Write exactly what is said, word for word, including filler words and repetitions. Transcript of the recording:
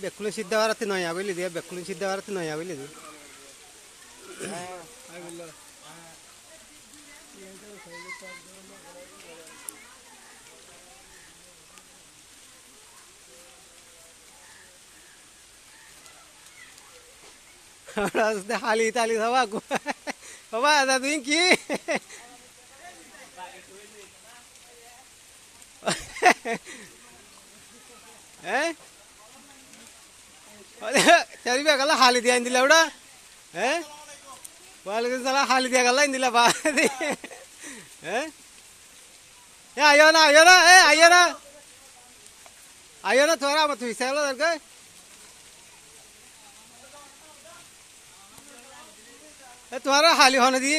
Bekkún sidda barattí noya goillé de, bekkún sidda barattí noya goillé de. Añára asé háli táli sóba. Baba, dá tuñí ki? Eé? Córi biyá kalla háli diya endilla uçá. Eé? Walaikum salam, háli diya kalla endilla ba. Eé? E, aiyó na, aiyó na, e, aiyó na. Aiyó na, tuáñra amar tui sailó dorkar. E, tuáñra háli hone di.